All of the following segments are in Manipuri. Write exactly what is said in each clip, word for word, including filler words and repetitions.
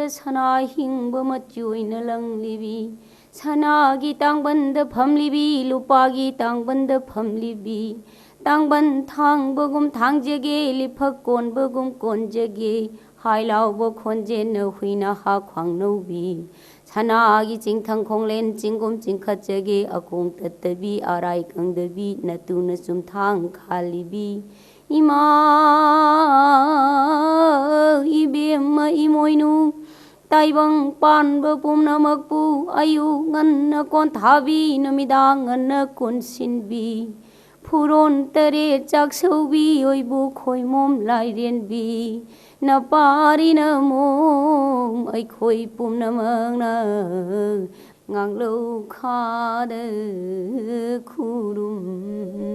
ꯁꯅꯥ ꯍꯤꯡꯕ ꯃꯆꯨ ꯑꯣꯏꯅ ꯂꯪꯂꯤꯕꯤ, ꯁꯅꯥꯒꯤ ꯇꯥꯡꯕꯟꯗ ꯐꯝꯂꯤꯕꯤ, ꯂꯨꯄꯥꯒꯤ ꯇꯥꯡꯕꯟꯗ ꯐꯝꯂꯤꯕꯤ, ꯇꯥꯡꯕꯟ ꯊꯥꯡꯕꯒꯨꯝ ꯊꯥꯡꯖꯒꯦ, ꯂꯤꯐꯛ ꯀꯣꯟꯕꯒꯨꯝ ꯀꯣꯟꯖꯒꯦ, ꯍꯥꯏ ꯂꯥꯎꯕ ꯈꯣꯟꯖꯦꯜꯅ ꯍꯨꯏꯅ ꯍꯥ ꯈ꯭ꯋꯥꯡꯅꯧꯕꯤ, ꯁꯅꯥꯒꯤ ꯆꯤꯡꯊꯪ ꯈꯣꯡꯂꯦꯟ ꯆꯤꯡꯒꯨꯝ ꯆꯤꯡꯈꯠꯆꯒꯦ, ꯑꯈꯣꯡ ꯇꯠꯇꯕꯤ, ꯑꯔꯥꯏ ꯀꯪꯗꯕꯤ, ꯅꯇꯨꯅ ꯆꯨꯝꯊꯥꯡ ꯈꯥꯜꯂꯤꯕꯤ, ꯏꯃꯥ ꯏꯕꯦꯝꯃ ꯏꯃꯣꯏꯅꯨ, ꯇꯥꯏꯕꯪ ꯄꯥꯟꯕ ꯄꯨꯝꯅꯃꯛꯄꯨ ꯑꯌꯨꯛ ꯉꯟꯅ ꯀꯣꯟꯊꯥꯕꯤ, ꯅꯨꯃꯤꯗꯥꯡ ꯉꯟꯅ ꯀꯣꯟꯁꯤꯟꯕꯤ, ꯐꯨꯔꯣꯟ ꯇꯔꯦꯠ ꯆꯥꯛꯁꯧꯕꯤ, ꯑꯣꯏꯕꯨ ꯈꯣꯏꯃꯣꯝ ꯂꯥꯏꯔꯦꯟꯕꯤ, ꯅꯄꯥꯔꯤꯅ ꯃꯣꯝ ꯑꯩꯈꯣꯏ ꯄꯨꯝꯅꯃꯛꯅ ꯉꯥꯡꯂꯧ ꯈꯥꯗ ꯈꯨꯔꯨꯝꯖꯩ꯫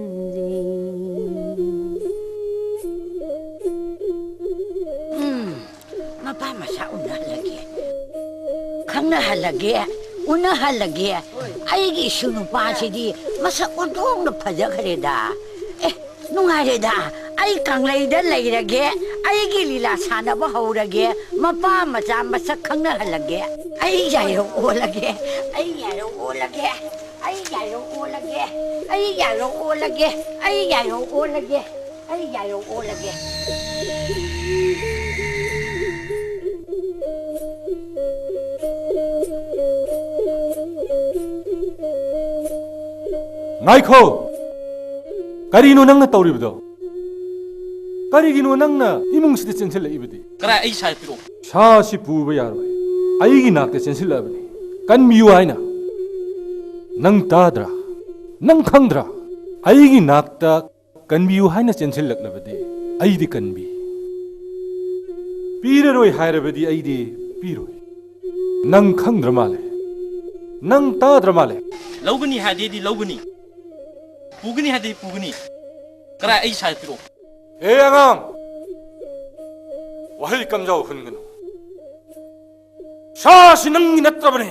ꯎꯝ, ꯃꯄꯥ ꯃꯆꯥ ꯎꯅꯍꯜꯂꯒꯦ, ꯈꯪꯅꯍꯜꯂꯒꯦ, ꯎꯅꯍꯜꯂꯒꯦ꯫ ꯑꯩꯒꯤ ꯏꯁꯨ ꯅꯨꯄꯥꯁꯤꯗꯤ ꯃꯁꯛ ꯑꯣꯟꯊꯣꯛꯅ ꯐꯖꯈ꯭ꯔꯦꯗ꯫ ꯑꯦ, ꯅꯨꯡꯉꯥꯏꯔꯦꯗ, ꯑꯩ ꯀꯪꯂꯩꯗ ꯂꯩꯔꯒꯦ, ꯑꯩꯒꯤ ꯂꯤꯂꯥ ꯁꯥꯟꯅꯕ ꯍꯧꯔꯒꯦ, ꯃꯄꯥ ꯃꯆꯥ ꯃꯁꯛ ꯈꯪꯅꯍꯜꯂꯒꯦ꯫ ꯑꯩ ꯌꯥꯏꯔꯣ ꯑꯣꯜꯂꯒꯦ, ꯑꯩ ꯌꯥꯏꯔꯣ ꯑꯣꯜꯂꯒꯦ, ꯑꯩ ꯌꯥꯏꯔꯣ ꯑꯣꯜꯂꯒꯦ, ꯑꯩ ꯌꯥꯏꯔꯣ ꯑꯣꯜꯂꯒꯦ, ꯑꯩ ꯌꯥꯏꯔꯣ ꯑꯣꯜꯂꯒꯦ, ꯑꯩ ꯌꯥꯏꯔꯣ ꯑꯣꯜꯂꯒꯦ꯫ ꯉꯥꯏꯈꯣ! ꯀꯔꯤꯅꯣ ꯅꯪꯅ ꯇꯧꯔꯤꯕꯗꯣ? ꯀꯔꯤꯒꯤꯅꯣ ꯅꯪꯅ ꯏꯃꯨꯡꯁꯤꯗ ꯆꯦꯟꯁꯤꯜꯂꯛꯏꯕꯗꯤ? ꯀꯔꯥꯏ, ꯑꯩ ꯁꯥꯏ ꯄꯤꯔꯛꯑꯣ꯫ ꯁꯥꯁꯤ ꯄꯨꯕ ꯌꯥꯔꯣꯏ꯫ ꯑꯩꯒꯤ ꯅꯥꯛꯇ ꯆꯦꯟꯁꯤꯜꯂꯛꯑꯕꯅꯤ꯫ ꯀꯟꯕꯤꯌꯨ ꯍꯥꯏꯅ꯫ ꯅꯪ ꯇꯥꯗ꯭ꯔꯥ? ꯅꯪ ꯈꯪꯗ꯭ꯔꯥ? ꯑꯩꯒꯤ ꯅꯥꯛꯇ ꯀꯟꯕꯤꯌꯨ ꯍꯥꯏꯅ ꯆꯦꯟꯁꯤꯜꯂꯛꯂꯕꯗꯤ ꯑꯩꯗꯤ ꯀꯟꯕꯤ꯫ ꯄꯤꯔꯔꯣꯏ ꯍꯥꯏꯔꯕꯗꯤ ꯑꯩꯗꯤ ꯄꯤꯔꯣꯏ꯫ ꯅꯪ ꯈꯪꯗ꯭ꯔ ꯃꯥꯜꯂꯦ꯫ ꯅꯪ ꯇꯥꯗ꯭ꯔ ꯃꯥꯜꯂꯦ꯫ ꯂꯧꯒꯅꯤ ꯍꯥꯏꯔꯗꯤ ꯑꯩꯗꯤ ꯂꯧꯒꯅꯤ꯫ ꯄꯨꯒꯅꯤ ꯍꯥꯏꯔꯗꯤ ꯄꯨꯒꯅꯤ꯫ ꯀꯔꯥꯏ, ꯑꯩ ꯁꯥꯏ ꯄꯤꯔꯛꯑꯣ꯫ ꯍꯦ ꯑꯉꯥꯡ! ꯋꯥꯍꯩ ꯀꯝꯖꯥꯎ ꯍꯨꯟꯒꯅꯨ꯫ ꯁꯥꯁꯤ ꯅꯪꯒꯤ ꯅꯠꯇ꯭ꯔꯕꯅꯤ꯫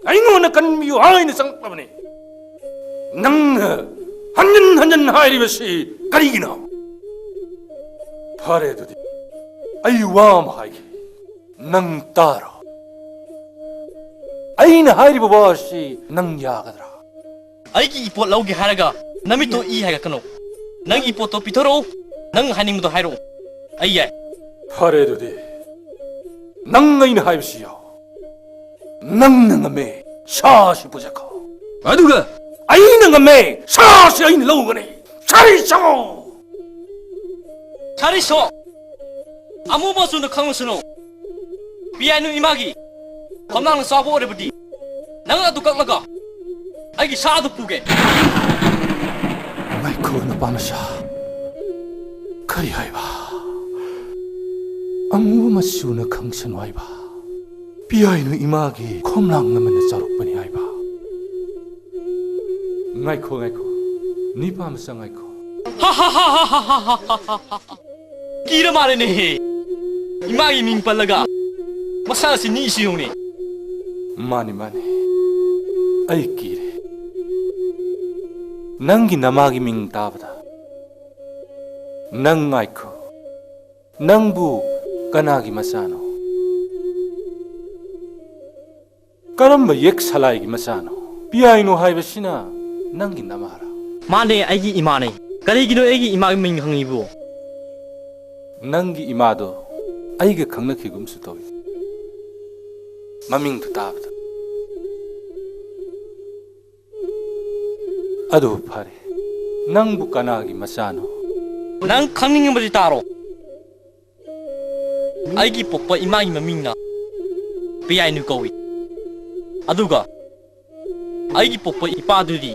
ꯑꯩꯉꯣꯟꯗ ꯀꯟꯕꯤꯌꯨ ꯍꯥꯏꯅ ꯆꯪꯂꯛꯂꯕꯅꯤ꯫ ꯅꯪꯅ ꯍꯟꯖꯤꯟ ꯍꯟꯖꯤꯟ ꯍꯥꯏꯔꯤꯕꯁꯤ ꯀꯔꯤꯒꯤꯅꯣ? ꯐꯔꯦ, ꯑꯗꯨꯗꯤ ꯑꯩ ꯋꯥ ꯑꯃ ꯍꯥꯏꯒꯦ꯫ ꯅꯪ ꯇꯥꯔꯣ꯫ ꯑꯩꯅ ꯍꯥꯏꯔꯤꯕ ꯋꯥ ꯑꯁꯤ ꯅꯪ ꯌꯥꯒꯗ꯭ꯔꯥ? ꯑꯩꯒꯤ ꯏꯄꯣꯠ ꯂꯧꯒꯦ ꯍꯥꯏꯔꯒ ꯅꯃꯤꯠꯇꯣ ꯏ ꯍꯥꯏꯒꯠꯀꯅꯨ꯫ ꯅꯪꯒꯤ ꯏꯄꯣꯠꯇꯣ ꯄꯤꯊꯣꯔꯛꯎ꯫ ꯅꯪ ꯍꯥꯏꯅꯤꯡꯕꯗꯣ ꯍꯥꯏꯔꯛꯎ꯫ ꯑꯩ ꯌꯥꯏ꯫ ꯐꯔꯦ ꯑꯗꯨꯗꯤ꯫ ꯅꯪ ꯑꯩꯅ ꯍꯥꯏꯕꯁꯤ ꯌꯥꯎ꯫ ꯅꯪꯅ ꯉꯝꯃꯦ꯫ ꯁꯥꯁꯤ ꯄꯨꯖꯈꯣ꯫ ꯑꯗꯨꯒ ꯑꯩꯅ ꯉꯝꯃꯦ꯫ ꯁꯥꯁꯤ ꯑꯩꯅ ꯂꯧꯒꯅꯤ꯫ ꯁꯥꯔꯤ ꯁꯣ! ꯁꯥꯔꯤ ꯁꯣ! ꯑꯃꯨꯕ ꯃꯆꯨꯅ ꯈꯪꯂꯁꯅꯨ꯫ ꯄꯤꯌꯥꯏꯅꯨ ꯏꯃꯥꯒꯤ ꯈꯣꯝꯂꯥꯡꯅ ꯆꯥꯕ ꯑꯣꯏꯔꯕꯗꯤ ꯅꯪ ꯑꯗꯨ ꯀꯛꯂꯒ ꯑꯩꯒꯤ ꯁꯥ ꯑꯗꯨ ꯄꯨꯒꯦ꯫ ꯉꯥꯏꯈꯣ, ꯅꯨꯄꯥ ꯃꯆꯥ꯫ ꯀꯔꯤ ꯍꯥꯏꯕ? ꯑꯃꯨꯕ ꯃꯆꯨꯅ ꯈꯪꯁꯅꯨ ꯍꯥꯏꯕ? ꯄꯤꯌꯥꯏꯅꯨ ꯏꯃꯥꯒꯤ ꯈꯣꯝꯂꯥꯡ ꯑꯃꯅ ꯆꯥꯔꯛꯄꯅꯤ ꯍꯥꯏꯕ? ꯉꯥꯏꯈꯣ, ꯉꯥꯏꯈꯣ꯫ ꯅꯨꯄꯥ ꯃꯆꯥ, ꯉꯥꯏꯈꯣ꯫ ꯀꯤꯔ ꯃꯥꯜꯂꯦꯅꯦꯍꯦ꯫ ꯏꯃꯥꯒꯤ ꯃꯤꯡ ꯄꯜꯂꯒ ꯃꯁꯥꯁꯤ ꯅꯤꯛꯏꯁꯤ ꯌꯦꯡꯉꯨꯅꯦ꯫ ꯃꯥꯅꯤ, ꯃꯥꯅꯤ꯫ ꯑꯩ ꯀꯤꯔꯦ꯫ ꯅꯪꯒꯤ ꯅꯃꯥꯒꯤ ꯃꯤꯡ ꯇꯥꯕꯗ꯫ ꯅꯪ ꯉꯥꯏꯈꯣ꯫ ꯅꯪꯕꯨ ꯀꯅꯥꯒꯤ ꯃꯆꯥꯅꯣ? ꯀꯔꯝꯕ ꯌꯦꯛ ꯁꯂꯥꯏꯒꯤ ꯃꯆꯥꯅꯣ? ꯄꯤꯌꯥꯏꯅꯨ ꯍꯥꯏꯕꯁꯤꯅ ꯅꯪꯒꯤ ꯅꯃꯥꯔꯥ? ꯃꯥꯅꯦ, ꯑꯩꯒꯤ ꯏꯃꯥꯅꯦ꯫ ꯀꯔꯤꯒꯤꯅꯣ ꯑꯩꯒꯤ ꯏꯃꯥꯒꯤ ꯃꯤꯡ ꯍꯪꯉꯤꯕꯣ? ꯅꯪꯒꯤ ꯏꯃꯥꯗꯣ ꯑꯩꯒ ꯈꯪꯅꯈꯤꯒꯨꯝꯁꯨ ꯇꯧꯏ꯫ ꯃꯃꯤꯡꯗꯨ ꯇꯥꯕꯗ꯫ ꯑꯗꯨ ꯐꯔꯦ, ꯅꯪꯕꯨ ꯀꯅꯥꯒꯤ ꯃꯆꯥꯅꯣ? ꯅꯪ ꯈꯪꯅꯤꯡꯉꯕꯗꯤ ꯇꯥꯔꯣ꯫ ꯑꯩꯒꯤ ꯄꯣꯛꯄ ꯏꯃꯥꯒꯤ ꯃꯃꯤꯡꯅ ꯄꯤꯌꯥꯏꯅꯨ ꯀꯧꯏ꯫ ꯑꯗꯨꯒ ꯑꯩꯒꯤ ꯄꯣꯛꯄ ꯏꯄꯥꯗꯨꯗꯤ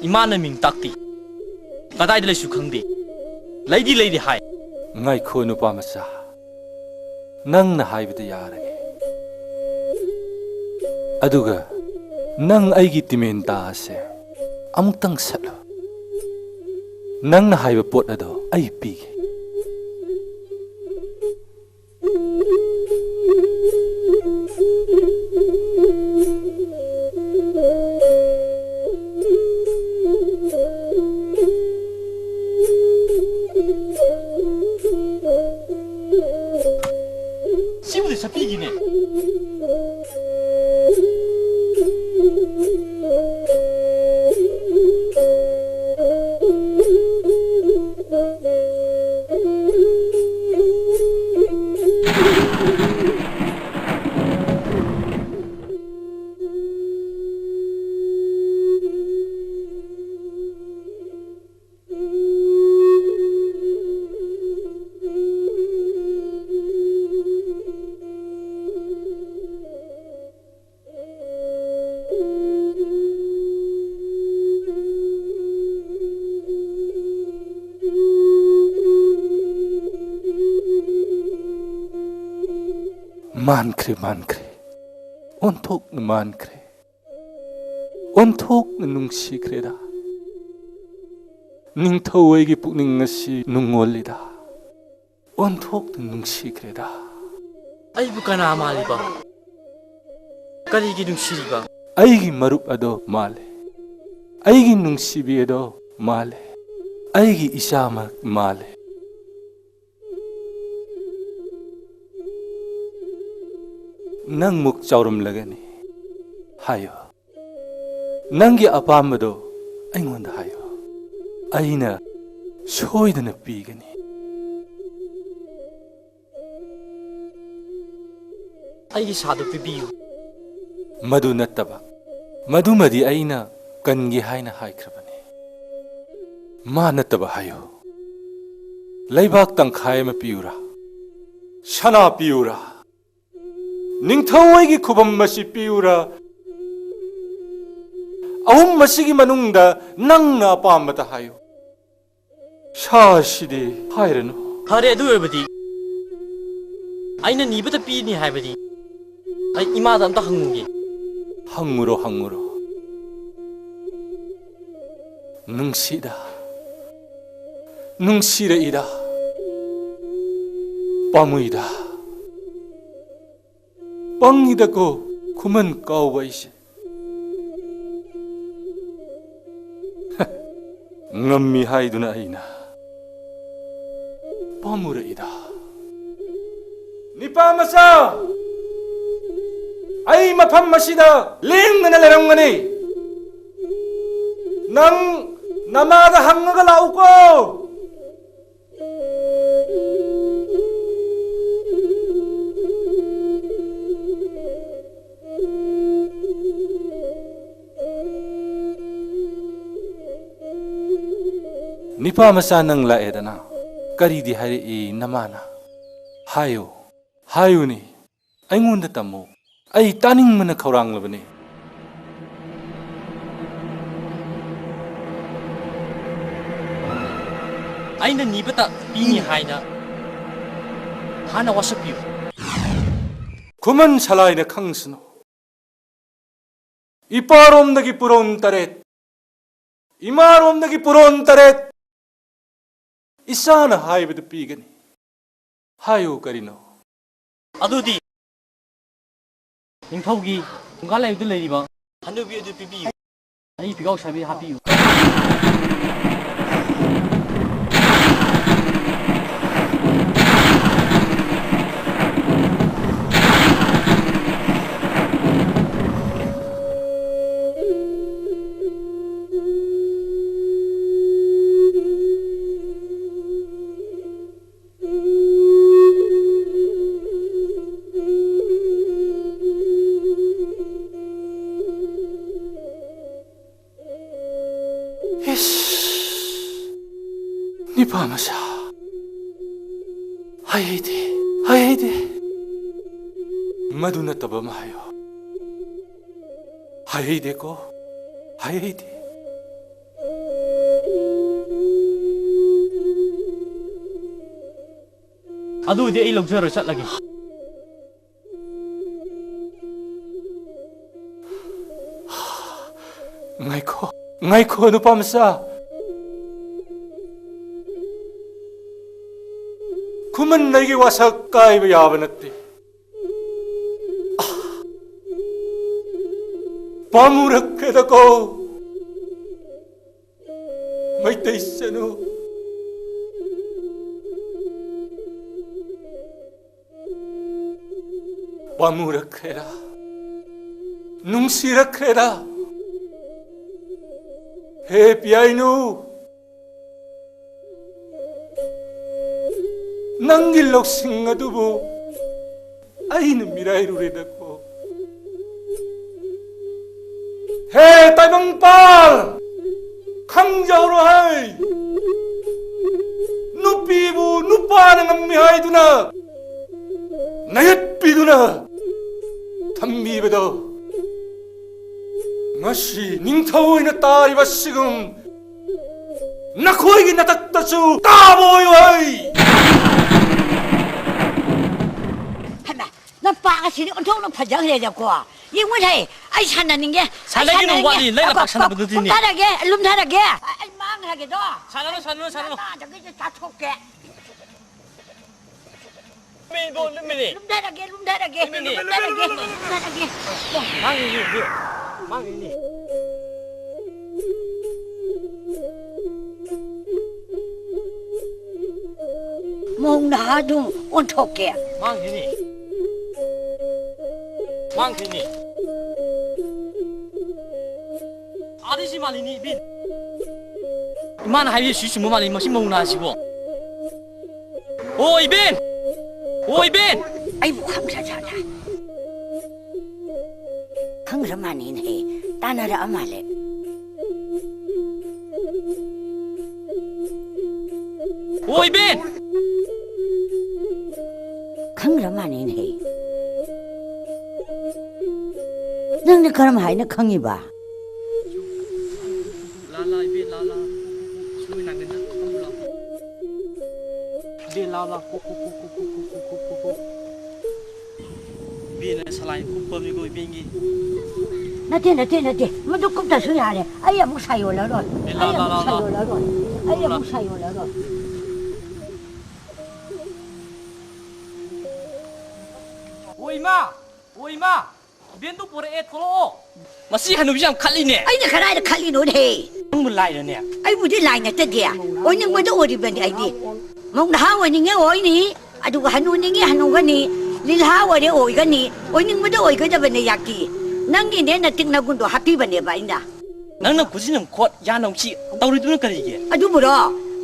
ꯏꯃꯥꯅ ꯃꯤꯡ ꯇꯥꯛꯇꯦ꯫ ꯀꯗꯥꯏꯗ ꯂꯩꯁꯨ ꯈꯪꯗꯦ꯫ ꯂꯩꯗꯤ ꯂꯩꯗꯤ ꯍꯥꯏ꯫ ꯉꯥꯏꯈꯣ, ꯅꯨꯄꯥ ꯃꯆꯥ꯫ ꯅꯪꯅ ꯍꯥꯏꯕꯗ ꯌꯥꯔꯒꯦ꯫ ꯑꯗꯨꯒ ꯅꯪ ꯑꯩꯒꯤ ꯇꯤꯃꯦꯟꯇꯥ ꯑꯁꯦ ꯑꯃꯨꯛꯇꯪ ꯁꯠꯂꯨ꯫ ꯅꯪꯅ ꯍꯥꯏꯕ ꯄꯣꯠ ꯑꯗꯣ ꯑꯩ ꯄꯤꯒꯦ꯫ ꯃꯥꯟꯈ꯭ꯔꯦ, ꯃꯥꯟꯈ꯭ꯔꯦ꯫ ꯑꯣꯟꯊꯣꯛꯅ ꯃꯥꯟꯈ꯭ꯔꯦ꯫ ꯑꯣꯟꯊꯣꯛꯅ ꯅꯨꯡꯁꯤꯈ꯭ꯔꯦꯗ꯫ ꯅꯤꯡꯊꯧ ꯑꯩꯒꯤ ꯄꯨꯛꯅꯤꯡ ꯑꯁꯤ ꯅꯨꯡꯉꯣꯜꯂꯤꯗ꯫ ꯑꯣꯟꯊꯣꯛꯅ ꯅꯨꯡꯁꯤꯈ꯭ꯔꯦꯗ꯫ ꯑꯩꯕꯨ ꯀꯅꯥ ꯃꯥꯜꯂꯤꯕ? ꯀꯔꯤꯒꯤ ꯅꯨꯡꯁꯤꯔꯤꯕ? ꯑꯩꯒꯤ ꯃꯔꯨꯞ ꯑꯗꯣ ꯃꯥꯜꯂꯦ꯫ ꯑꯩꯒꯤ ꯅꯨꯡꯁꯤꯕꯤ ꯑꯗꯣ ꯃꯥꯜꯂꯦ꯫ ꯑꯩꯒꯤ ꯏꯆꯥꯃꯛ ꯃꯥꯜꯂꯦ꯫ ꯅꯪꯃꯨꯛ ꯆꯥꯎꯔꯝꯂꯒꯅꯤ꯫ ꯍꯥꯏꯌꯨ꯫ ꯅꯪꯒꯤ ꯑꯄꯥꯝꯕꯗꯣ ꯑꯩꯉꯣꯟꯗ ꯍꯥꯏꯌꯨ꯫ ꯑꯩꯅ ꯁꯣꯏꯗꯅ ꯄꯤꯒꯅꯤ꯫ ꯑꯩꯒꯤ ꯁꯥꯗꯨ ꯄꯤꯕꯤꯌꯨ꯫ ꯃꯗꯨ ꯅꯠꯇꯕ, ꯃꯗꯨꯃꯗꯤ ꯑꯩꯅ ꯀꯟꯒꯦ ꯍꯥꯏꯅ ꯍꯥꯏꯈ꯭ꯔꯕꯅꯤ꯫ ꯃꯥ ꯅꯠꯇꯕ ꯍꯥꯏꯌꯨ꯫ ꯂꯩꯕꯥꯛ ꯇꯪꯈꯥꯏ ꯑꯃ ꯄꯤꯌꯨꯔꯥ? ꯁꯅꯥ ꯄꯤꯌꯨꯔꯥ? ꯅꯤꯡꯊꯧ ꯑꯩꯒꯤ ꯈꯨꯕꯝ ꯑꯁꯤ ꯄꯤꯌꯨꯔꯥ? ꯑꯍꯨꯝ ꯑꯁꯤꯒꯤ ꯃꯅꯨꯡꯗ ꯅꯪꯅ ꯑꯄꯥꯝꯕꯗ ꯍꯥꯏꯌꯨ꯫ ꯁꯥꯁꯤꯗꯤ ꯍꯥꯏꯔꯅꯨ꯫ ꯐꯔꯦ, ꯑꯗꯨ ꯑꯣꯏꯔꯕꯗꯤ ꯑꯩꯅ ꯅꯤꯕꯗ ꯄꯤꯅꯤ ꯍꯥꯏꯕꯗꯤ ꯑꯩ ꯏꯃꯥꯗ ꯑꯝꯇ ꯍꯪꯉꯨꯒꯦ꯫ ꯍꯪꯉꯨꯔꯣ, ꯍꯪꯉꯨꯔꯣ꯫ ꯅꯨꯡꯁꯤꯗ, ꯅꯨꯡꯁꯤꯔꯛꯏꯗ, ꯄꯥꯝꯃꯨꯏꯗ, ꯄꯪꯉꯤꯗꯀꯣ ꯈꯨꯃꯟ ꯀꯥꯎꯕ ꯑꯩꯁꯦ꯫ ꯉꯝꯃꯤ ꯍꯥꯏꯗꯨꯅ ꯑꯩꯅ ꯄꯥꯝꯃꯨꯔꯛꯏꯗ꯫ ꯅꯤꯄꯥ ꯃꯆꯥ, ꯑꯩ ꯃꯐꯝ ꯑꯁꯤꯗ ꯂꯦꯡꯗꯅ ꯂꯩꯔꯝꯒꯅꯤ꯫ ꯅꯪ ꯅꯃꯥꯗ ꯍꯪꯉꯒ ꯂꯥꯛꯎꯀꯣ꯫ ꯅꯤꯄꯥ ꯃꯆꯥ, ꯅꯪ ꯂꯥꯛꯑꯦꯗꯅ꯫ ꯀꯔꯤꯗꯤ ꯍꯥꯏꯔꯛꯏ ꯅꯃꯥꯅ? ꯍꯥꯏꯌꯨ, ꯍꯥꯏꯌꯨꯅꯦ, ꯑꯩꯉꯣꯟꯗ ꯇꯝꯃꯨ꯫ ꯑꯩ ꯇꯥꯅꯤꯡꯕꯅ ꯈꯧꯔꯥꯡꯂꯕꯅꯤ꯫ ꯑꯩꯅ ꯅꯤꯕꯇ ꯄꯤꯅꯤ ꯍꯥꯏꯅ ꯍꯥꯟꯅ ꯋꯥꯁꯛꯄꯤꯌꯨ꯫ ꯈꯨꯃꯟ ꯁꯂꯥꯏꯅ ꯈꯪꯁꯅꯨ꯫ ꯏꯄꯥꯔꯣꯝꯗꯒꯤ ꯄꯨꯔꯣꯟ ꯇꯔꯦꯠ, ꯏꯃꯥꯔꯣꯝꯗꯒꯤ ꯄꯨꯔꯣꯟ ꯇꯔꯦꯠ, ꯏꯆꯥꯅ ꯍꯥꯏꯕꯗꯨ ꯄꯤꯒꯅꯤ꯫ ꯍꯥꯏꯌꯨ ꯀꯔꯤꯅꯣ? ꯑꯗꯨꯗꯤ ꯅꯤꯡꯊꯧꯒꯤ ꯐꯨꯡꯒꯥ ꯂꯥꯏꯔꯨꯗ ꯂꯩꯔꯤꯕ ꯍꯅꯨꯕꯤ ꯑꯗꯨ ꯄꯤꯕꯤꯌꯨ꯫ ꯑꯩ ꯄꯤꯒꯥꯎ ꯁꯥꯕꯤ ꯍꯥꯞꯄꯤꯌꯨ꯫ ꯏꯁ, ꯅꯤꯄꯥ ꯃꯆꯥ꯫ ꯍꯥꯏꯍꯩꯗꯦ, ꯍꯥꯏꯍꯩꯗꯦ꯫ ꯃꯗꯨ ꯅꯠꯇꯕ ꯑꯃ ꯍꯥꯏꯌꯣ꯫ ꯍꯥꯏꯍꯩꯗꯦꯀꯣ, ꯍꯥꯏꯍꯩꯗꯦ꯫ ꯑꯗꯨꯗꯤ ꯑꯩ ꯂꯧꯖꯔ ꯆꯠꯂꯒꯦ꯫ ꯉꯥꯏꯈꯣ, ꯉꯥꯏꯈꯣ, ꯅꯨꯄꯥ ꯃꯆꯥ꯫ ꯈꯨꯃꯟ ꯑꯩꯒꯤ ꯋꯥꯁꯛ ꯀꯥꯏꯕ ꯌꯥꯕ ꯅꯠꯇꯦ꯫ ꯄꯥꯝꯃꯨꯔꯛꯈ꯭ꯔꯦꯗꯀꯣ, ꯃꯩꯇꯩ ꯆꯅꯨ꯫ ꯄꯥꯝꯃꯨꯔꯛꯈ꯭ꯔꯦꯔꯥ? ꯅꯨꯡꯁꯤꯔꯛꯈ꯭ꯔꯦꯔꯥ? ꯍꯦ ꯄꯤꯌꯥꯏꯅꯨ, ꯅꯪꯒꯤ ꯂꯧꯁꯤꯡ ꯑꯗꯨꯕꯨ ꯑꯩꯅ ꯃꯤꯔꯥꯏꯔꯨꯔꯦꯗꯀꯣ꯫ ꯍꯦ ꯇꯥꯏꯕꯪꯄꯥꯜ, ꯈꯪꯖꯍꯧꯔꯣ ꯍꯩ꯫ ꯅꯨꯄꯤꯕꯨ ꯅꯨꯄꯥꯅ ꯉꯝꯃꯤ ꯍꯥꯏꯗꯨꯅ ꯅꯌꯠꯄꯤꯗꯨꯅ ꯊꯝꯕꯤꯕꯗꯣ ꯉꯁꯤ ꯅꯤꯡꯊꯧ ꯑꯣꯏꯅ ꯇꯥꯔꯤꯕ ꯁꯤꯒꯨꯝ ꯅꯈꯣꯏꯒꯤ ꯅꯇꯛꯇꯁꯨ ꯇꯥꯕ ꯑꯣꯏꯌꯣ ꯍꯩ꯫ ꯍꯩꯃꯥ! ꯅꯄꯥ ꯑꯁꯤꯗꯤ ꯑꯣꯟꯊꯣꯛꯅ ꯐꯖꯈ꯭ꯔꯦꯗꯀꯣ꯫ ꯌꯦꯡꯉꯨꯅꯦ, ꯑꯩ ꯁꯥꯟꯅꯅꯤꯡꯉꯦ꯫ ꯑꯩ ꯁꯥꯟꯅꯒꯤꯅꯣ, ꯁꯥꯟꯅꯅꯤꯡꯉꯦ꯫ ꯋꯥꯠꯂꯤ, ꯂꯩ ꯂꯄꯥꯛ ꯀꯨꯝ-, ꯁꯥꯟꯅꯕꯗꯨꯗꯤꯅꯦ꯫ ꯀꯨꯝꯊꯔꯒꯦ, ꯂꯨꯝꯊꯔꯒꯦ꯫ ꯑꯩ ꯃꯥꯡꯈ꯭ꯔꯒꯦꯗꯣ꯫ ꯁꯥꯟꯅꯅꯨ, ꯁꯥꯟꯅꯅꯨ, ꯁꯥꯟꯅꯅꯨ꯫ ꯅꯃꯥꯗꯒꯤꯁꯨ ꯆꯥꯊꯣꯛꯀꯦ꯫ ꯂꯨꯝꯃꯤꯅꯤ, ꯂꯨꯝꯃꯤꯅꯤ꯫ ꯂꯨꯝꯊꯔꯒꯦ, ꯂꯨꯝꯊꯔꯒꯦ, ꯂꯨꯝꯃꯤꯅꯤ꯫ ꯂꯨꯝꯊꯔꯒꯦ, ꯂꯨꯝꯊꯔꯒꯦ꯫ ꯃꯥꯡꯉꯤꯅꯤ, ꯃꯥꯡꯉꯤꯅꯤ꯫ ꯃꯧ ꯅꯍꯥꯗꯨ ꯑꯣꯟꯊꯣꯛꯀꯦ꯫ ꯃꯥꯡꯈꯤꯅꯤ꯫ ꯃꯥꯡꯈꯤꯅꯤ꯫ ꯑꯥꯗꯩ ꯁꯤ ꯃꯥꯜꯂꯤꯅꯤ, ꯏꯕꯦꯟ꯫ ꯏꯃꯥꯅ ꯍꯥꯏꯕꯤꯔꯤꯁꯤ ꯆꯨꯝꯕ ꯃꯥꯜꯂꯤ, ꯃꯁꯤ ꯃꯧ ꯅꯍꯥꯁꯤꯕꯣ꯫ ꯑꯣ, ꯏꯕꯦꯟ! ꯑꯣ, ꯏꯕꯦꯟ! ꯑꯩꯕꯨ ꯈꯪꯈ꯭ꯔꯖꯥꯠꯂꯥ? ꯈꯪꯈ꯭ꯔ ꯃꯥꯅꯤꯅꯦꯍꯦ, ꯇꯥꯟꯅꯔꯛꯑ ꯃꯥꯜꯂꯦ꯫ ꯑꯣ, ꯏꯕꯦꯟ! ꯈꯪꯈ꯭ꯔ ꯃꯥꯅꯤꯅꯦꯍꯦ꯫ ꯅꯪꯗꯤ ꯀꯔꯝ ꯍꯥꯏꯅ ꯈꯪꯉꯤꯕ? ꯂꯥ, ꯂꯥ, ꯏꯕꯦꯟ, ꯂꯥ, ꯂꯥ꯫ ꯁꯨꯃꯥꯏ ꯅꯥꯀꯟꯗ ꯐꯝꯃꯨ ꯂꯥꯎ꯫ ꯏꯕꯦꯟ, ꯂꯥ, ꯂꯥ꯫ ꯀꯣ, ꯀꯣ, ꯀꯣ꯫ ꯏꯕꯦꯟꯅ ꯁꯂꯥꯏ ꯀꯨꯞꯄꯕꯅꯤꯀꯣ, ꯏꯕꯦꯟꯒꯤ꯫ ꯅꯠꯇꯦ, ꯅꯠꯇꯦ, ꯅꯠꯇꯦ꯫ ꯃꯗꯨ ꯀꯨꯞꯇꯁꯨ ꯌꯥꯔꯦ꯫ ꯑꯩ ꯑꯃꯨꯛ ꯁꯥ ꯌꯣꯜꯂꯔꯣꯏ꯫ ꯑꯦ, ꯂꯥ, ꯑꯩ ꯂꯥ, ꯑꯃꯨꯛ ꯂꯥ, ꯁꯥ ꯂꯥ꯫ ꯌꯣꯜꯂꯔꯣꯏ꯫ ꯑꯩ ꯂꯥ꯫ ꯑꯃꯨꯛ ꯁꯥ ꯌꯣꯜꯂꯔꯣꯏ꯫ ꯑꯣ, ꯏꯃꯥ! ꯑꯣ, ꯏꯃꯥ! ꯏꯕꯦꯟꯗꯣ ꯄꯣꯔꯛꯑꯦ, ꯊꯣꯛꯂꯛꯑꯣ꯫ ꯃꯁꯤ ꯍꯅꯨꯕꯤꯁꯤ ꯌꯥꯝ ꯈꯠꯂꯤꯅꯦ꯫ ꯑꯩꯅ ꯀꯗꯥꯏꯗ ꯈꯠꯂꯤꯅꯣꯅꯦꯍꯦ? ꯅꯪꯕꯨ ꯂꯥꯏꯔꯅꯦ? ꯑꯩꯕꯨꯗꯤ ꯂꯥꯏ ꯅꯠꯇꯗꯦ꯫ ꯑꯣꯏꯅꯤꯡꯕꯗ ꯑꯣꯏꯔꯤꯕꯅꯤ ꯑꯩꯗꯤ꯫ ꯃꯧ ꯅꯍꯥ ꯑꯣꯏꯅꯤꯡꯉꯦ ꯑꯣꯏꯅꯤ, ꯑꯗꯨꯒ ꯍꯅꯨꯅꯤꯡꯉꯦ ꯍꯅꯨꯒꯅꯤ, ꯂꯤꯜꯍꯥ ꯑꯣꯏꯔꯦ ꯑꯣꯏꯒꯅꯤ, ꯑꯣꯏꯅꯤꯡꯕꯗ ꯑꯣꯏꯒꯗꯕꯅꯦ ꯌꯥꯀꯤ꯫ ꯅꯪꯒꯤꯅꯦ ꯅꯇꯤꯛ ꯅꯒꯨꯟꯗꯣ ꯍꯥꯞꯄꯤꯕꯅꯦꯕ ꯑꯩꯅ꯫ ꯅꯪꯅ ꯈꯨꯖꯤꯟ ꯑꯃ ꯈꯣꯠ, ꯌꯥ ꯅꯧꯁꯤ ꯇꯧꯔꯤꯗꯨꯅ ꯀꯔꯤꯒꯤ? ꯑꯗꯨꯕꯨꯔꯣ?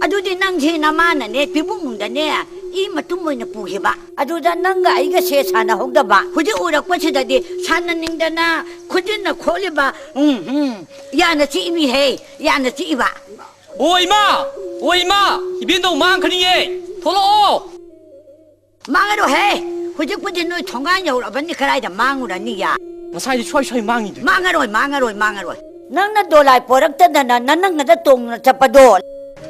ꯑꯗꯨꯗꯤ ꯅꯪꯁꯦ ꯅꯃꯥꯅꯅꯦ ꯄꯤꯕꯨꯡꯗꯅꯦ ꯏ ꯃꯇꯨꯝ ꯑꯣꯏꯅ ꯄꯨꯈꯤꯕ꯫ ꯑꯗꯨꯗ ꯅꯪꯒ ꯑꯩꯒꯁꯦ ꯁꯥꯟꯅꯍꯧꯗꯕ꯫ ꯍꯧꯖꯤꯛ ꯎꯔꯛꯄꯁꯤꯗꯗꯤ ꯁꯥꯟꯅꯅꯤꯡꯗꯅ ꯈꯨꯖꯤꯟꯅ ꯈꯣꯠꯂꯤꯕ, ꯎꯝ, ꯎꯝ, ꯌꯥꯅ ꯆꯤꯛꯏꯃꯤꯍꯦ, ꯌꯥꯅ ꯆꯤꯛꯏꯕ꯫ ꯑꯣ ꯏꯃꯥ! ꯑꯣ ꯏꯃꯥ! ꯏꯕꯦꯟꯗꯧ ꯃꯥꯡꯈ꯭ꯔꯅꯤꯌꯦ! ꯊꯣꯛꯂꯛꯑꯣ! ꯃꯥꯡꯉꯔꯣꯏꯍꯦ! ꯍꯧꯖꯤꯛꯄꯨꯗꯤ ꯅꯣꯏ ꯊꯣꯡꯒꯥꯟ ꯌꯧꯔꯛꯑꯕꯅꯤ, ꯀꯗꯥꯏꯗ ꯃꯥꯡꯉꯨꯔꯅꯤ ꯌꯥ? ꯉꯁꯥꯏꯗꯤ ꯁ꯭ꯋꯥꯏ ꯁ꯭ꯋꯥꯏ ꯃꯥꯡꯉꯤꯗꯨꯗꯤ꯫ ꯃꯥꯡꯉꯔꯣꯏ, ꯃꯥꯡꯉꯔꯣꯏ, ꯃꯥꯡꯉꯔꯣꯏ꯫ ꯅꯪꯅ ꯗꯣꯂꯥꯏ ꯄꯣꯔꯛꯇꯗꯅ ꯅꯅꯪꯒꯗ ꯇꯣꯡꯅ ꯆꯠꯄꯗꯣ꯫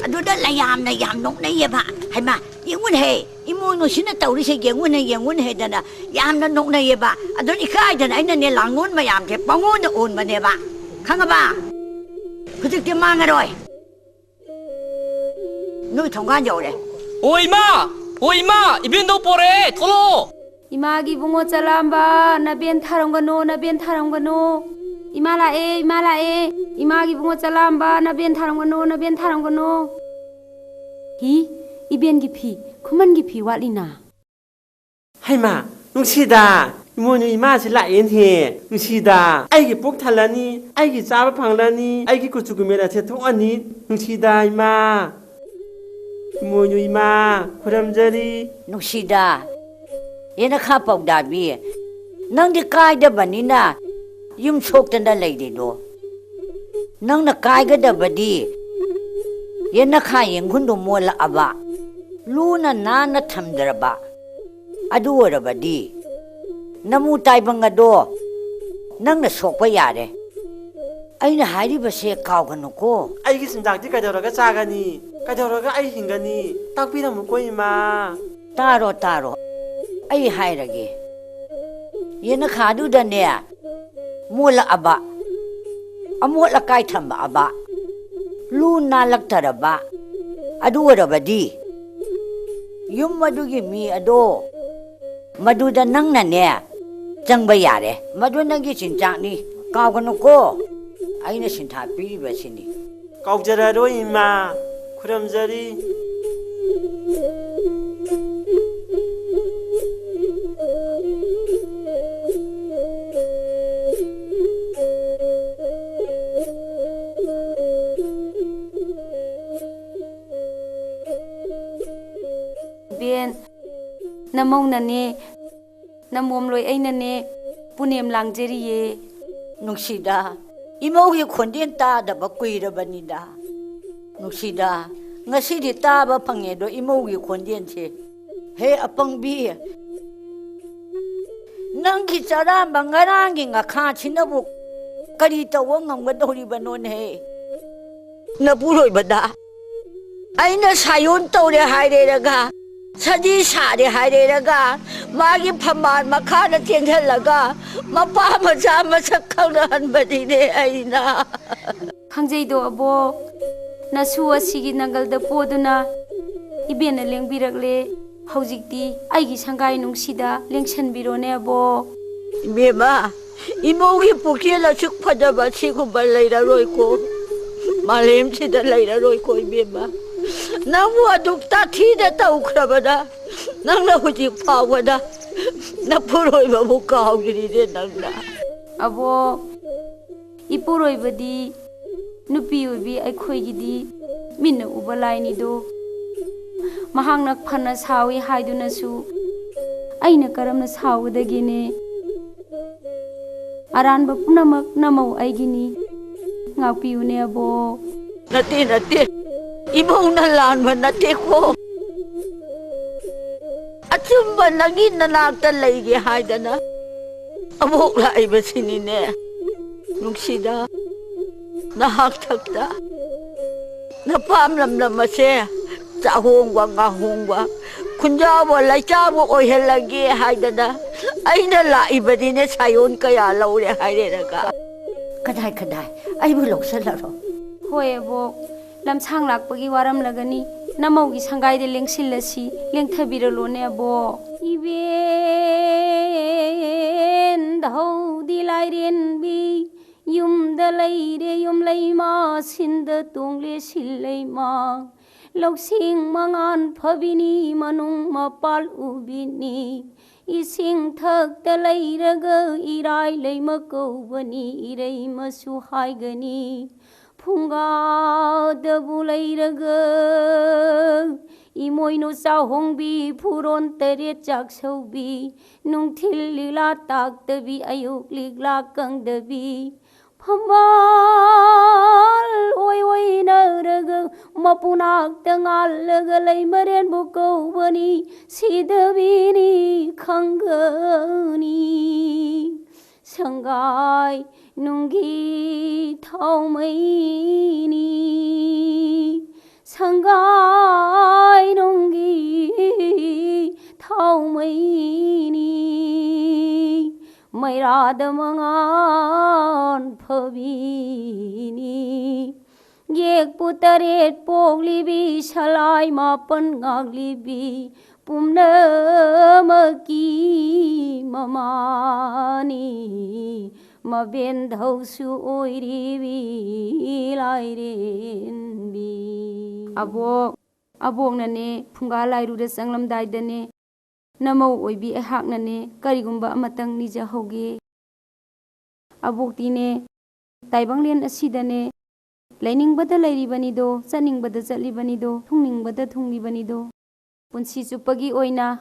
ꯑꯗꯨꯗ ꯂꯌꯥꯝꯅ ꯌꯥꯝ ꯅꯣꯛꯅꯩꯌꯦꯕ꯫ ꯍꯩꯃꯥ, ꯌꯦꯡꯉꯨꯅꯦꯍꯦ, ꯏꯃꯣꯏꯅꯨꯁꯤꯅ ꯇꯧꯔꯤꯁꯦ ꯌꯦꯡꯉꯨꯅꯦ, ꯌꯦꯡꯉꯨꯅꯦ ꯍꯥꯏꯗꯅ ꯌꯥꯝꯅ ꯅꯣꯛꯅꯩꯌꯦꯕ꯫ ꯑꯗꯨꯅ ꯏꯀꯥꯏꯗꯅ ꯑꯩꯅꯅꯦ, ꯂꯥꯡꯂꯣꯟ ꯃꯌꯥꯝꯁꯦ ꯄꯪꯑꯣꯟꯗ ꯑꯣꯟꯕꯅꯦꯕ꯫ ꯈꯪꯉꯕ? ꯍꯧꯖꯤꯛꯇꯤ ꯃꯥꯡꯉꯔꯣꯏ꯫ ꯅꯣꯏ ꯊꯣꯡꯒꯥꯟ ꯌꯧꯔꯦ꯫ ꯑꯣ ꯏꯃꯥ! ꯑꯣ ꯏꯃꯥ! ꯏꯕꯦꯟꯗꯧ ꯄꯣꯔꯛꯑꯦ! ꯊꯣꯛꯂꯛꯑꯣ! ꯏꯃꯥꯒꯤ ꯏꯕꯨꯡꯉꯣ ꯆꯂꯥꯝꯕ, ꯅꯕꯦꯟ ꯊꯥꯔꯝꯒꯅꯨ, ꯅꯕꯦꯟ ꯊꯥꯔꯝꯒꯅꯨ꯫ ꯏꯃꯥ ꯂꯥꯛꯑꯦ, ꯏꯃꯥ ꯂꯥꯛꯑꯦ꯫ ꯏꯃꯥꯒꯤ ꯏꯕꯨꯡꯉꯣ ꯆꯂꯥꯝꯕ, ꯅꯕꯦꯟ ꯊꯥꯔꯝꯒꯅꯨ, ꯅꯕꯦꯟ ꯊꯥꯔꯝꯒꯅꯨ꯫ ꯍꯤ, ꯏꯕꯦꯟꯒꯤ ꯐꯤ, ꯈꯨꯃꯟꯒꯤ ꯐꯤ ꯋꯥꯠꯂꯤꯅ꯫ ꯍꯩꯃꯥ, ꯅꯨꯡꯁꯤꯗꯥ, ꯏꯃꯣꯏꯅꯨ ꯏꯃꯥꯁꯤ ꯂꯥꯛꯑꯦꯅꯦꯍꯦ꯫ ꯅꯨꯡꯁꯤꯗꯥ, ꯑꯩꯒꯤ ꯄꯨꯛ ꯊꯜꯂꯅꯤ, ꯑꯩꯒꯤ ꯆꯥꯕ ꯐꯪꯂꯅꯤ, ꯑꯩꯒꯤ ꯀꯨꯆꯨ ꯀꯨꯃꯦꯟ ꯑꯁꯦ ꯊꯣꯛꯑꯅꯤ꯫ ꯅꯨꯡꯁꯤꯗꯥ ꯏꯃꯥ, ꯏꯃꯣꯏꯅꯨ ꯏꯃꯥ, ꯈꯨꯔꯝꯖꯔꯤ꯫ ꯅꯨꯡꯁꯤꯗꯥ, ꯌꯦꯅꯈꯥ ꯄꯥꯎꯗꯥꯕꯤ, ꯅꯪꯗꯤ ꯀꯥꯏꯗꯕꯅꯤꯅ ꯌꯨꯝ ꯁꯣꯛꯇꯅ ꯂꯩꯔꯤꯗꯣ? ꯅꯪꯅ ꯀꯥꯏꯒꯗꯕꯗꯤ ꯌꯦꯅꯈꯥ ꯌꯦꯡꯒꯨꯟꯗꯣ ꯃꯣꯜꯂꯛꯑꯕ, ꯂꯨꯅ ꯅꯥꯟꯅ ꯊꯝꯗ꯭ꯔꯕ꯫ ꯑꯗꯨ ꯑꯣꯏꯔꯕꯗꯤ ꯅꯃꯨ ꯇꯥꯏꯕꯪ ꯑꯗꯣ ꯅꯪꯅ ꯁꯣꯛꯄ ꯌꯥꯔꯦ꯫ ꯑꯩꯅ ꯍꯥꯏꯔꯤꯕꯁꯦ ꯀꯥꯎꯒꯅꯨꯀꯣ꯫ ꯑꯩꯒꯤ ꯆꯤꯟꯖꯥꯛꯇꯤ ꯀꯩꯗꯧꯔꯒ ꯆꯥꯒꯅꯤ? ꯀꯩꯗꯧꯔꯒ ꯑꯩ ꯍꯤꯡꯒꯅꯤ? ꯇꯥꯛꯄꯤꯔꯝꯃꯨꯀꯣ, ꯏꯃꯥ꯫ ꯇꯥꯔꯣ, ꯇꯥꯔꯣ꯫ ꯑꯩ ꯍꯥꯏꯔꯒꯦ꯫ ꯌꯦꯅꯈꯥꯗꯨꯗꯅꯦ, ꯃꯣꯠꯂꯛꯑꯕ, ꯑꯃꯣꯠ ꯑꯀꯥꯏ ꯊꯝꯃꯛꯑꯕ, ꯂꯨ ꯅꯥꯜꯂꯛꯇꯔꯕ, ꯑꯗꯨ ꯑꯣꯏꯔꯕꯗꯤ ꯌꯨꯝ ꯑꯗꯨꯒꯤ ꯃꯤ ꯑꯗꯣ ꯃꯗꯨꯗ ꯅꯪꯅꯅꯦ ꯆꯪꯕ ꯌꯥꯔꯦ꯫ ꯃꯗꯨ ꯅꯪꯒꯤ ꯆꯤꯟꯖꯥꯛꯅꯤ꯫ ꯀꯥꯎꯒꯅꯨꯀꯣ, ꯑꯩꯅ ꯁꯤꯟꯊꯥ ꯄꯤꯔꯤꯕꯁꯤꯅꯤ꯫ ꯀꯥꯎꯖꯔꯔꯣꯏ ꯏꯃꯥ, ꯈꯨꯔꯨꯝꯖꯔꯤ꯫ ꯕꯦꯟ, ꯅꯃꯧꯅꯅꯦ, ꯅꯃꯣꯝꯂꯣꯏ ꯑꯩꯅꯅꯦ, ꯄꯨꯅꯦꯝ ꯂꯥꯡꯖꯔꯤꯌꯦ꯫ ꯅꯨꯡꯁꯤꯗ, ꯏꯃꯧꯒꯤ ꯈꯣꯟꯖꯦꯜ ꯇꯥꯗꯕ ꯀꯨꯏꯔꯕꯅꯤꯗ꯫ ꯅꯨꯡꯁꯤꯗ, ꯉꯁꯤꯗꯤ ꯇꯥꯕ ꯐꯪꯉꯦꯗꯣ ꯏꯃꯧꯒꯤ ꯈꯣꯟꯖꯦꯜꯁꯦ꯫ ꯍꯦ ꯑꯄꯪꯕꯤ, ꯅꯪꯒꯤ ꯆꯔꯥꯝꯕ ꯉꯔꯥꯡꯒꯤ ꯉꯈꯥꯁꯤꯅꯕꯨ ꯀꯔꯤ ꯇꯧꯕ ꯉꯝꯒꯗꯧꯔꯤꯕꯅꯣꯅꯦ? ꯅꯄꯨꯔꯣꯏꯕꯗ ꯑꯩꯅ ꯁꯥꯌꯣꯟ ꯇꯧꯔꯦ ꯍꯥꯏꯔꯦꯔꯒ, ꯁꯖꯤ ꯁꯥꯔꯦ ꯍꯥꯏꯔꯦꯔꯒ, ꯃꯥꯒꯤ ꯐꯝꯕꯥꯜ ꯃꯈꯥꯗ ꯆꯦꯟꯁꯤꯜꯂꯒ ꯃꯄꯥ ꯃꯆꯥ ꯃꯁꯛ ꯈꯪꯅꯍꯟꯕꯅꯤꯅꯦ ꯑꯩꯅ꯫ ꯈꯪꯖꯩꯗꯣ ꯑꯕꯣꯛ, ꯅꯁꯨ ꯑꯁꯤꯒꯤ ꯅꯪꯒꯜꯗ ꯄꯣꯗꯨꯅ ꯏꯕꯦꯟꯅ ꯂꯦꯡꯕꯤꯔꯛꯂꯦ꯫ ꯍꯧꯖꯤꯛꯇꯤ ꯑꯩꯒꯤ ꯁꯪꯒꯥꯏ ꯅꯨꯡꯁꯤꯗ ꯂꯦꯡꯁꯟꯕꯤꯔꯣꯅꯦ ꯑꯕꯣꯛ꯫ ꯏꯕꯦꯝꯃ, ꯏꯃꯧꯒꯤ ꯄꯨꯛꯆꯦꯜ ꯑꯁꯨꯛ ꯐꯖꯕ ꯁꯤꯒꯨꯝꯕ ꯂꯩꯔꯔꯣꯏꯀꯣ, ꯃꯥꯂꯦꯝꯁꯤꯗ ꯂꯩꯔꯔꯣꯏꯀꯣ ꯏꯕꯦꯝꯃ꯫ ꯅꯪꯕꯨ ꯑꯗꯨꯛ ꯇꯥꯊꯤꯅ ꯇꯧꯈ꯭ꯔꯕꯗ, ꯅꯪꯅ ꯍꯧꯖꯤꯛ ꯐꯥꯎꯕꯗ ꯅꯄꯨꯔꯣꯏꯕꯕꯨ ꯀꯥꯎꯗ꯭ꯔꯤꯅꯦ ꯅꯪꯅ꯫ ꯑꯕꯣꯛ, ꯏꯄꯨꯔꯣꯏꯕꯗꯤ ꯅꯨꯄꯤ ꯑꯣꯏꯕꯤ ꯑꯩꯈꯣꯏꯒꯤꯗꯤ ꯃꯤꯠꯅ ꯎꯕ ꯂꯥꯏꯅꯤꯗꯣ꯫ ꯃꯍꯥꯛꯅ ꯐꯅ ꯁꯥꯎꯏ ꯍꯥꯏꯗꯨꯅꯁꯨ ꯑꯩꯅ ꯀꯔꯝꯅ ꯁꯥꯎꯒꯗꯒꯦꯅꯦ? ꯑꯔꯥꯟꯕ ꯄꯨꯝꯅꯃꯛ ꯅꯃꯧ ꯑꯩꯒꯤꯅꯤ꯫ ꯉꯥꯛꯄꯤꯌꯨꯅꯦ ꯑꯕꯣꯛ꯫ ꯅꯠꯇꯦ, ꯅꯠꯇꯦ, ꯏꯃꯧꯅ ꯂꯥꯟꯕ ꯅꯠꯇꯦꯀꯣ꯫ ꯑꯆꯨꯝꯕ ꯅꯪꯒꯤ ꯅꯅꯥꯛꯇ ꯂꯩꯒꯦ ꯍꯥꯏꯗꯅ ꯑꯕꯣꯛ ꯂꯥꯛꯏꯕꯁꯤꯅꯤꯅꯦ꯫ ꯅꯨꯡꯁꯤꯗ, ꯅꯍꯥꯛꯊꯛꯇ ꯅꯄꯥꯝ ꯂꯝꯗꯝ ꯑꯁꯦ ꯆꯥꯍꯣꯡꯕ ꯉꯥꯍꯣꯡꯕ, ꯈꯨꯟꯖꯥꯎꯕ ꯂꯩꯆꯥꯎꯕ ꯑꯣꯏꯍꯜꯂꯒꯦ ꯍꯥꯏꯗꯅ ꯑꯩꯅ ꯂꯥꯛꯏꯕꯅꯤꯅꯦ꯫ ꯁꯥꯌꯣꯟ ꯀꯌꯥ ꯂꯧꯔꯦ ꯍꯥꯏꯔꯦꯔꯒ꯫ ꯀꯗꯥꯏ ꯀꯗꯥꯏ, ꯑꯩꯕꯨ ꯂꯧꯁꯜꯂꯔꯣ꯫ ꯍꯣꯏ ꯑꯕꯣꯛ, ꯂꯝꯁꯥꯡ ꯂꯥꯛꯄꯒꯤ ꯋꯥꯔꯝꯂꯒꯅꯤ꯫ ꯅꯃꯧꯒꯤ ꯁꯪꯒꯥꯏꯗ ꯂꯦꯡꯁꯤꯜꯂꯁꯤ, ꯂꯦꯡꯊꯕꯤꯔꯂꯣꯅꯦ ꯑꯕꯣꯛ꯫ ꯏꯕꯦꯟ ꯙꯧꯗꯤ ꯂꯥꯏꯔꯦꯟꯕꯤ, ꯌꯨꯝꯗ ꯂꯩꯔꯦ ꯌꯨꯝꯂꯩꯃ, ꯁꯤꯟꯗ ꯇꯣꯡꯂꯦ ꯁꯤꯜꯂꯩꯃ꯫ ꯂꯧꯁꯤꯡ ꯃꯉꯥꯟ ꯐꯕꯤꯅꯤ, ꯃꯅꯨꯡ ꯃꯄꯥꯜ ꯎꯕꯤꯅꯤ꯫ ꯏꯁꯤꯡ ꯊꯛꯇ ꯂꯩꯔꯒ ꯏꯔꯥꯏ ꯂꯩꯃ ꯀꯧꯕꯅꯤ, ꯏꯔꯩꯃꯁꯨ ꯍꯥꯏꯒꯅꯤ꯫ ꯐꯨꯡꯒꯥꯗꯕꯨ ꯂꯩꯔꯒ ꯏꯃꯣꯏꯅꯨ ꯆꯥꯍꯣꯡꯕꯤ, ꯐꯨꯔꯣꯟ ꯇꯔꯦꯠ ꯆꯥꯛꯁꯧꯕꯤ, ꯅꯨꯡꯊꯤꯜ ꯂꯤꯛꯂꯥ ꯇꯥꯛꯇꯕꯤ, ꯑꯌꯨꯛ ꯂꯤꯛꯂꯥ ꯀꯪꯗꯕꯤ, ꯐꯝꯕꯥꯜ ꯑꯣꯏ ꯑꯣꯏꯅꯔꯒ ꯃꯄꯨꯅꯥꯛꯇ ꯉꯥꯜꯂꯒ ꯂꯩꯃꯔꯦꯟꯕꯨ ꯀꯧꯕꯅꯤ꯫ ꯁꯤꯗꯕꯤꯅꯤ ꯈꯪꯒꯅꯤ, ꯁꯪꯒꯥꯏ ꯅꯨꯡꯒꯤ ꯊꯥꯎꯃꯩꯅꯤ꯫ ꯊꯪꯒꯥꯏ ꯅꯨꯡꯒꯤ ꯊꯥꯎꯃꯩꯅꯤ, ꯃꯩꯔꯥꯗ ꯃꯉꯥꯟ ꯐꯕꯤꯅꯤ꯫ ꯌꯦꯛꯄꯨ ꯇꯔꯦꯠ ꯄꯣꯛꯂꯤꯕꯤ, ꯁꯂꯥꯏ ꯃꯥꯄꯟ ꯉꯥꯛꯂꯤꯕꯤ, ꯄꯨꯝꯅꯃꯛꯀꯤ ꯃꯃꯥꯅꯤ꯫ ꯃꯕꯦꯟ ꯙꯧꯁꯨ ꯑꯣꯏꯔꯤꯕꯤ ꯂꯥꯏꯔꯦꯟꯕꯤ꯫ ꯑꯕꯣꯛ, ꯑꯕꯣꯛꯅꯅꯦ ꯐꯨꯡꯒꯥ ꯂꯥꯏꯔꯨꯗ ꯆꯪꯂꯝꯗꯥꯏꯗꯅꯦ, ꯅꯃꯧ ꯑꯣꯏꯕꯤ ꯑꯩꯍꯥꯛꯅꯅꯦ ꯀꯔꯤꯒꯨꯝꯕ ꯑꯃꯇꯪ ꯅꯤꯖꯍꯧꯒꯦ꯫ ꯑꯕꯣꯛꯇꯤꯅꯦ ꯇꯥꯏꯕꯪꯂꯦꯟ ꯑꯁꯤꯗꯅꯦ ꯂꯩꯅꯤꯡꯕꯗ ꯂꯩꯔꯤꯕꯅꯤꯗꯣ, ꯆꯠꯅꯤꯡꯕꯗ ꯆꯠꯂꯤꯕꯅꯤꯗꯣ, ꯊꯨꯡꯅꯤꯡꯕꯗ ꯊꯨꯡꯂꯤꯕꯅꯤꯗꯣ꯫ ꯄꯨꯟꯁꯤ ꯆꯨꯞꯄꯒꯤ ꯑꯣꯏꯅ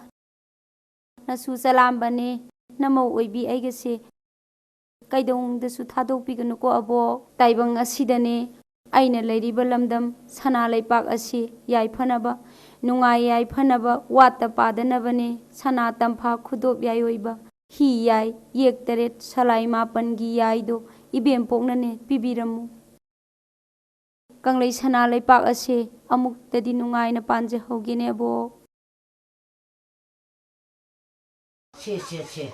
ꯅꯁꯨ ꯆꯂꯥꯝꯕꯅꯦ, ꯅꯃꯧ ꯑꯣꯏꯕꯤ ꯑꯩꯒꯁꯦ ꯀꯩꯗꯧꯅꯨꯡꯗꯁꯨ ꯊꯥꯗꯣꯛꯄꯤꯒꯅꯨꯀꯣ ꯑꯕꯣꯛ꯫ ꯇꯥꯏꯕꯪ ꯑꯁꯤꯗꯅꯦ ꯑꯩꯅ ꯂꯩꯔꯤꯕ ꯂꯝꯗꯝ ꯁꯅꯥ ꯂꯩꯄꯥꯛ ꯑꯁꯤ ꯌꯥꯏꯐꯅꯕ, ꯅꯨꯡꯉꯥꯏ ꯌꯥꯏꯐꯅꯕ, ꯋꯥꯠꯇ ꯄꯥꯗꯅꯕꯅꯦ ꯁꯅꯥ ꯇꯝꯐꯥ ꯈꯨꯗꯣꯞ ꯌꯥꯏ ꯑꯣꯏꯕ ꯍꯤ ꯌꯥꯏ ꯌꯦꯛ ꯇꯔꯦꯠ ꯁꯂꯥꯏ ꯃꯥꯄꯟꯒꯤ ꯌꯥꯏꯗꯣ ꯏꯕꯦꯝꯄꯣꯛꯅꯅꯦ ꯄꯤꯕꯤꯔꯝꯃꯨ꯫ ꯀꯪꯂꯩ ꯁꯅꯥ ꯂꯩꯄꯥꯛ ꯑꯁꯦ ꯑꯃꯨꯛꯇꯗꯤ ꯅꯨꯡꯉꯥꯏꯅ ꯄꯥꯟꯖꯍꯧꯒꯦꯅꯦ ꯑꯕꯣꯛ꯫ ꯁꯦ, ꯁꯦ, ꯁꯦ꯫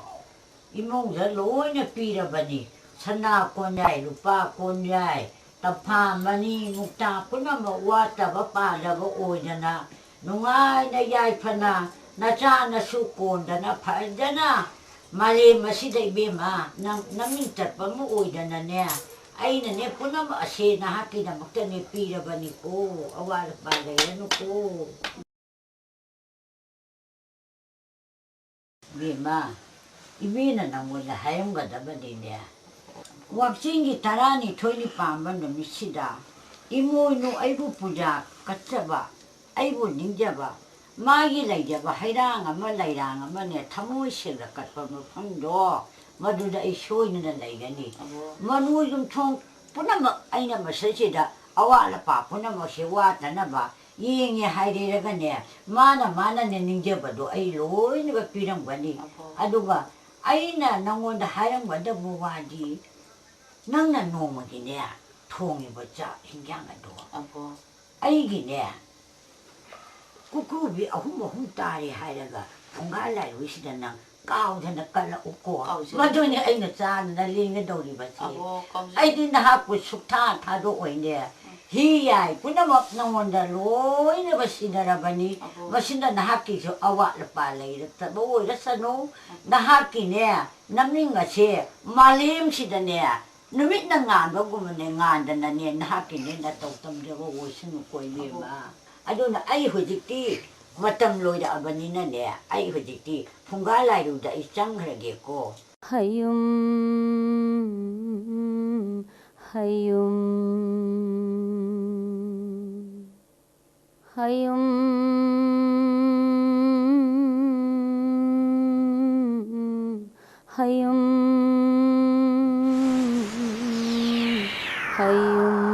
ꯏꯃꯨꯡꯗ ꯂꯣꯏꯅ ꯄꯤꯔꯕꯅꯤ꯫ ꯁꯅꯥ ꯀꯣꯟꯌꯥꯏ, ꯂꯨꯄꯥ ꯀꯣꯟꯌꯥꯏ, ꯇꯝꯐꯥ ꯃꯅꯤ, ꯃꯨꯛꯇꯥ ꯄꯨꯝꯅꯃꯛ ꯋꯥꯠꯇꯕ ꯄꯥꯗꯕ ꯑꯣꯏꯗꯅ ꯅꯨꯡꯉꯥꯏꯅ ꯌꯥꯏꯐꯅ ꯅꯆꯥ ꯅꯁꯨ ꯀꯣꯟꯗꯅ ꯐꯖꯅ ꯃꯥꯂꯦꯝ ꯑꯁꯤꯗ ꯏꯕꯦꯝꯃ ꯅꯪ ꯅꯃꯤꯡ ꯆꯠꯄ ꯑꯃ ꯑꯣꯏꯗꯅꯅꯦ, ꯑꯩꯅꯅꯦ ꯄꯨꯝꯅꯃꯛ ꯑꯁꯦ ꯅꯍꯥꯛꯀꯤꯗꯃꯛꯇꯅꯦ ꯄꯤꯔꯕꯅꯤꯀꯣ, ꯑꯋꯥꯠ ꯑꯄꯥ ꯂꯩꯔꯅꯨꯀꯣ꯫ ꯏꯕꯦꯝꯃ, ꯏꯕꯦꯅ ꯅꯪꯉꯣꯟꯗ ꯍꯥꯏꯔꯝꯒꯗꯕꯅꯤꯅꯦ꯫ ꯋꯥꯛꯆꯤꯡꯒꯤ ꯇꯔꯥꯅꯤꯊꯣꯏꯅꯤ ꯄꯥꯟꯕ ꯅꯨꯃꯤꯠꯁꯤꯗ ꯏꯃꯣꯏꯅꯨ ꯑꯩꯕꯨ ꯄꯨꯖꯥ ꯀꯠꯆꯕ, ꯑꯩꯕꯨ ꯅꯤꯡꯖꯕ, ꯃꯥꯒꯤ ꯂꯩꯖꯕ ꯍꯩꯔꯥꯡ ꯑꯃ ꯂꯩꯔꯥꯡ ꯑꯃꯅꯦ ꯊꯃꯣꯏ ꯁꯦꯡꯅ ꯀꯠꯄ ꯃꯐꯝꯗꯣ ꯃꯗꯨꯗ ꯑꯩ ꯁꯣꯏꯗꯅ ꯂꯩꯒꯅꯤ꯫ ꯃꯅꯨ ꯌꯨꯝꯊꯣꯡ ꯄꯨꯝꯅꯃꯛ ꯑꯩꯅ ꯃꯁꯤꯁꯤꯗ ꯑꯋꯥꯠ ꯑꯄꯥ ꯄꯨꯝꯅꯃꯛꯁꯦ ꯋꯥꯠꯇꯅꯕ ꯌꯦꯡꯉꯦ ꯍꯥꯏꯔꯦꯔꯒꯅꯦ, ꯃꯥꯅ ꯃꯥꯅꯅꯦ ꯅꯤꯡꯖꯕꯗꯣ ꯑꯩ ꯂꯣꯏꯅꯃꯛ ꯄꯤꯔꯝꯒꯅꯤ꯫ ꯑꯕꯣ꯫ ꯑꯗꯨꯒ ꯑꯩꯅ ꯅꯪꯉꯣꯟꯗ ꯍꯥꯏꯔꯝꯒꯗꯕ ꯋꯥꯗꯤ, ꯅꯪꯅ ꯅꯣꯡꯃꯒꯤꯅꯦ ꯊꯣꯡꯉꯤꯕ ꯆꯥꯛ ꯍꯤꯟꯖꯥꯡ ꯑꯗꯣ ꯑꯕꯣ꯫ ꯑꯩꯒꯤꯅꯦ, ꯀꯨꯀ꯭ꯔꯨꯕꯤ ꯑꯍꯨꯝ ꯑꯍꯨꯝ ꯇꯥꯔꯦ ꯍꯥꯏꯔꯒ ꯐꯨꯡꯒꯥ ꯂꯥꯏꯔꯨꯁꯤꯗ ꯅꯪ ꯀꯥꯎꯗꯅ ꯀꯜꯂꯛꯎꯀꯣ꯫ ꯀꯥꯎꯖꯔꯣꯏ꯫ ꯃꯗꯨꯅꯤ ꯑꯩꯅ ꯆꯥꯗꯅ ꯂꯦꯡꯒꯗꯧꯔꯤꯕꯁꯦ꯫ ꯑꯕꯣ, ꯀꯥꯎꯖꯔꯣꯏ꯫ ꯑꯩꯗꯤ ꯅꯍꯥꯛꯄꯨ ꯁꯨꯛꯊꯥ ꯊꯥꯗꯣꯛꯑꯣꯏꯅꯦ꯫ ꯍꯤ ꯌꯥꯏ ꯄꯨꯝꯅꯃꯛ ꯅꯉꯣꯟꯗ ꯂꯣꯏꯅꯃꯛ ꯁꯤꯟꯅꯔꯕꯅꯤ꯫ ꯑꯕꯣ꯫ ꯃꯁꯤꯅ ꯅꯍꯥꯛꯀꯤꯁꯨ ꯑꯋꯥꯠ ꯑꯄꯥ ꯂꯩꯔꯛꯇꯕ ꯑꯣꯏꯔꯁꯅꯨ꯫ ꯅꯍꯥꯛꯀꯤꯅꯦ, ꯅꯃꯤꯡ ꯑꯁꯦ ꯃꯥꯂꯦꯝꯁꯤꯗꯅꯦ, ꯅꯨꯃꯤꯠꯅ ꯉꯥꯟꯕꯒꯨꯝꯕꯅꯦ, ꯉꯥꯟꯗꯅꯅꯦ, ꯅꯍꯥꯛꯀꯤꯅꯦ ꯅꯇꯧ ꯇꯝꯖꯕ ꯑꯣꯏꯁꯅꯨꯀꯣ, ꯏꯕꯦꯝꯃ꯫ ꯑꯕꯣ꯫ ꯑꯗꯨꯅ ꯑꯩ ꯍꯧꯖꯤꯛꯇꯤ ꯃꯇꯝ ꯂꯣꯏꯔꯛꯑꯕꯅꯤꯅꯅꯦ, ꯑꯩ ꯍꯧꯖꯤꯛꯇꯤ ꯐꯨꯡꯒꯥ ꯂꯥꯏꯔꯨꯗ ꯑꯩ ꯆꯪꯈ꯭ꯔꯒꯦꯀꯣ꯫ ꯍꯌꯨꯝ, ꯍꯌꯨꯝ, ꯍꯌꯨꯝ, ꯍꯌꯨꯝ, ꯍꯌꯨꯝ꯫